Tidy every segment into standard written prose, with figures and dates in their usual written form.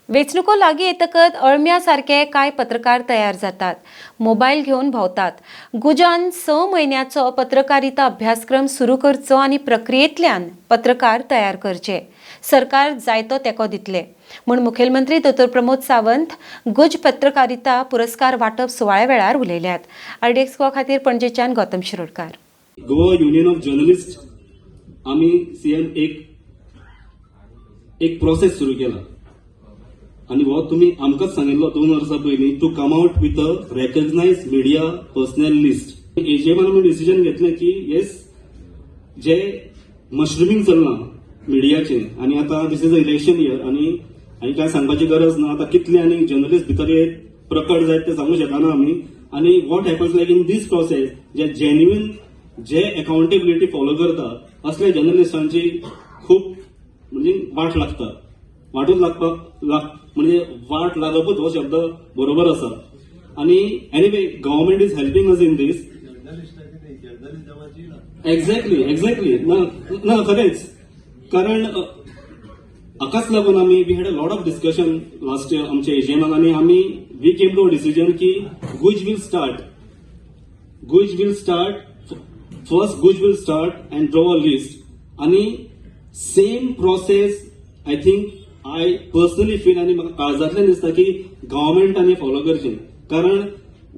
वेंचणुको लागीं येतकच अळम्या सारके कांय पत्रकार तयार जातात, मोबायल घेवन भोंवतात. गुजान 6 म्हयन्याचो पत्रकारिता अभ्यासक्रम सुरू करचो आनी प्रक्रियेंतल्यान पत्रकार तयार करचे. सरकार जायतो तेंको दितले म्हूण मुखेलमंत्री दोतोर प्रमोद सावंत गुज पत्रकारिता पुरस्कार वांटप सुवाळ्या वेळार उलयल्यात. आरडीएक्स गोवा खातीर पणजेच्यान Gautam Shirodkar. Goa union of journalist, आमी सीएम एक एक प्रोसेस सुरू केला आनी हो तुमी आमकांच सांगिल्लो 2 वर्सां पयलीं to come out with a recognized media personnel list. एजीएमान आमी डिसिजन घेतलें की येस, जे मशरुमींग चल्लां मिडियाचें आनी आतां this is a election year आनी आनी कांय सांगपाची गरज ना. आतां कितले आनी जर्नलिस्ट भितर येत प्रकट जायत ते सांगू शकना आमी. आनी what happens, like in this process, J genuine, J accountability follow करता असल्या जर्नलिस्टांची खूब म्हणजे वाट लागता. वाटूच लागपाक लाग म्हणजे वाट लागपूच हो शब्द बरोबर आसा. आनी anyway, government is helping us in this. Exactly. ना ना, खरेंच, कारण हाकाच लागून आमी we had a lot of discussion last year आमच्या एजीएमान आनी आमी we came to a decision की GUJ will start first. GUJ will start and draw a list आनी same process, I think, I personally feel आनी म्हाका काळजांतल्यान दिसता की गव्हर्मेंटांनी फॉलो करचें, कारण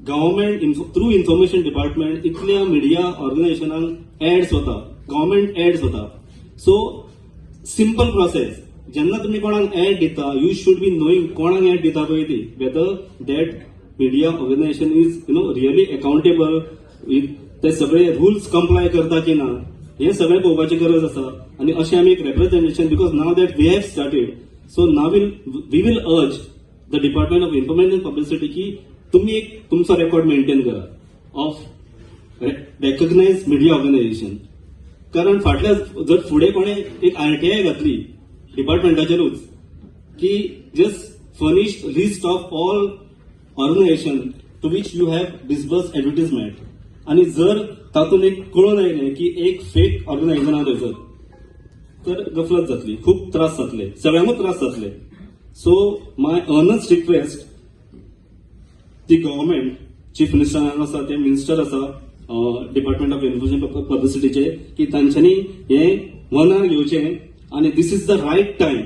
गव्हर्मेंट थ्रू इन्फॉर्मेशन डिपार्टमेंट इतल्या मिडिया ऑर्गनायझेशनांक एड्स वता, गव्हर्मेंट एड्स वता. सो सिंपल प्रोसेस, जेन्ना तुमी कोणाक एड दिता, you should be knowing कोणाक एड दिता पळय ती, whether that media organization is really accountable, ते सगळे रुल्स कंप्लाय करता की ना, हें सगळें पळोवपाची गरज आसा. आनी अशें आमी एक representation, because now that we have started, so now will we will urge the Department of Information and Publicity की तुम्ही एक तुमचो रेकॉर्ड मेंटेन करा ऑफ रेकग्नायज मिडिया ऑर्गनायझेशन. कारण फाटल्या जर फुडें कोणें एक आरटीआय घातली डिपार्टमेंटाचेरूच की just furnish list of all organization to which you have disburse advertisement, आणि जर तातूंत एक कळून आयलें की एक फेक ऑर्गनायझेशन आहा थंयसर, तर गफलत जातली, खूब त्रास जातले, सगळ्यांकूच त्रास जातले. सो माय अर्नस्ट रिक्वेस्ट ती गव्हर्मेंट, चीफ मिनिस्टर आसा, ते मिनिस्टर आसा डिपार्टमेंट ऑफ इन्फॉर्मेशन पब्लिसिटीचे, की तांच्यांनी हें मनार घेवचें आनी this is the right time.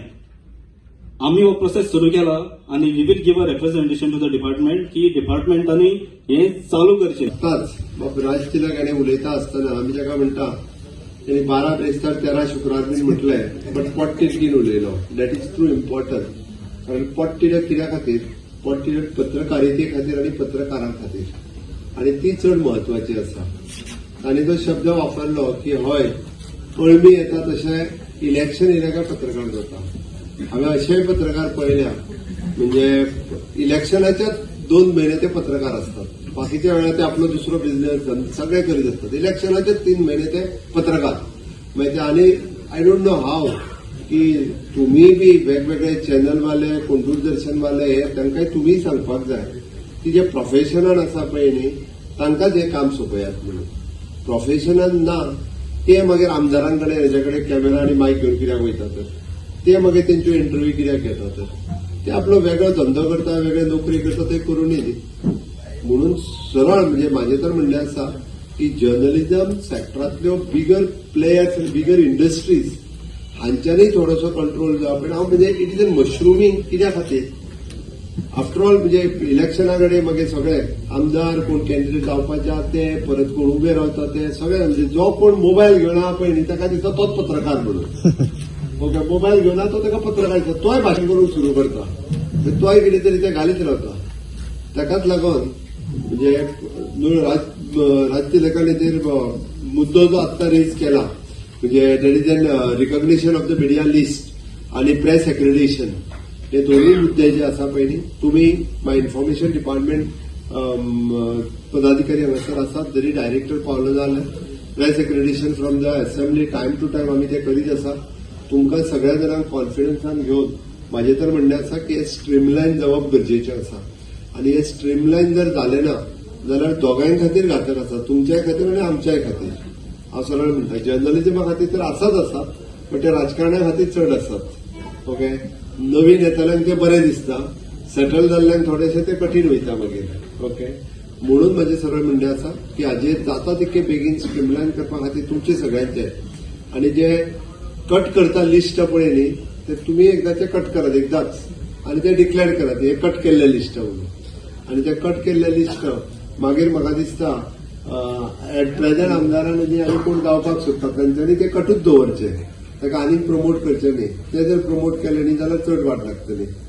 आमी हो प्रोसेस सुरू केला आनी we will give a representation to the department की डिपार्टमेंटांनी हें चालू करचें. आतांच बाब राज तिलक हाणें उलयता आसतना आमी ताका म्हणटा, तेणी 12 ब्रेस्तार 13 शुक्रार बीन म्हटलें, बट पोटतिडकीन उलयलो. That is true important, कारण पोटतिडक कित्या खातीर? पोटतिडक पत्रकारिते खातीर आनी पत्रकारां खातीर आनी ती चड म्हत्वाची आसा. आनी तो शब्द वापरलो की हय, अळमी येता तशें इलेक्शन येयलें काय पत्रकार जाता. हांवें अशेय पत्रकार पळयल्या, म्हणजे इलेक्शनाच्या 2 म्हयने ते पत्रकार असतात, बाकीच्या वेळार ते आपलो दुसरो बिझनेस सगळे करीत असतात. इलेक्शनाचे 3 म्हयने ते पत्रकार. मागीर ते आनी I don't know हाव की तुमी बी वेगवेगळे चॅनलवाले, कोण दूरदर्शनवाले, हे तांकांय तुमी सांगपाक जाय की जे प्रोफेशनल आसा पळय न्ही, तांकांच हें काम सोंपयात म्हणून. प्रोफेशनल ना ते मागीर आमदारां कडेन, हेजे कडेन कॅमेरा आनी मायक घेवन कित्याक वयता तर? ते मागीर तेंच्यो इंटरव्यू कित्याक घेता तर? ते आपलो वेगळो धंदो करता, वेगळे नोकरी करता, ते करूनय दी म्हणून. सरळ म्हणजे म्हाजें तर म्हणणें आसा की जर्नलिझम सेक्टरांतल्यो बिगर प्लेयर्स आनी बिगर इंडस्ट्रीज हांच्यांनी थोडोसो कंट्रोल जावप. पण हांव म्हणजे it is an mushrooming कित्या खातीर? आफ्टर ऑल म्हणजे इलेक्शना कडेन मागीर सगळे आमदार कोण कॅन्डिडेट जावपाचे आहा ते, परत कोण उबे रावता ते सगळे, म्हणजे जो कोण मोबायल घेवन आहा पळय न्ही, ताका दिसता तोच पत्रकार म्हणून. ओके, मोबायल घेवन आहा तो, ताका पत्रकार दिसता, तोय भाशण करूंक सुरू करता. म्हणजे तोय कितें तरी ते घालीत रावता. ताकाच लागून म्हणजे न्हू राज राज तिलकान हेचेर मुद्दो जो आत्तां रेज केला, म्हणजे that is an recognition of the media list आनी प्रेस एक्रेडिटेशन, हे दोन्ही मुद्दे जे आसा पळय न्ही, तुमी माय इन्फॉर्मेशन डिपार्टमेंट पदाधिकारी हांगासर आसात. जरी डायरेक्टर पावलो जाल्यार press accreditation from the assembly time to time आमी ते करीत आसा. तुमकां सगळ्या जाणांक कॉन्फिडन्सान घेवन म्हाजें तर म्हणणें आसा की हे स्ट्रीमलायन जावप गरजेचें आसा आनी हे स्ट्रीमलायन जर जालें ना जाल्यार दोगांय खातीर घातक आसा, तुमच्याय खातीर आनी आमच्याय खातीर. हांव सरळ म्हणटा, जर्नलिझमा खातीर तर आसाच आसा, पण ते राजकारण्या खातीर चड आसात. ओके. नवीन येतल्यांक तें बरें दिसता, सेटल जाल्ल्यांक थोडेशें तें कठीण वयता मागीर. ओके, म्हणून म्हजें सरळ म्हणणें आसा की हाजेर जाता तितके बेगीन स्ट्रीमलायन करपा खातीर तुमचे सगळ्यांचे आनी जे कट करता लिस्ट पळय न्ही, ते तुमी एकदां ते कट करात एकदांच आनी ते डिक्लेअर करात हे कट केल्ले लिस्ट म्हणून. आनी ते कट केल्ले लिस्ट मागीर म्हाका दिसता एट प्रेझेंट आमदारान आनी कोण जावपाक सोदता तांच्यांनी ते कटूच दवरचे, ताका आनीक प्रमोट करचे न्ही. ते जर प्रमोट केले न्ही जाल्यार चड वाट लागतली.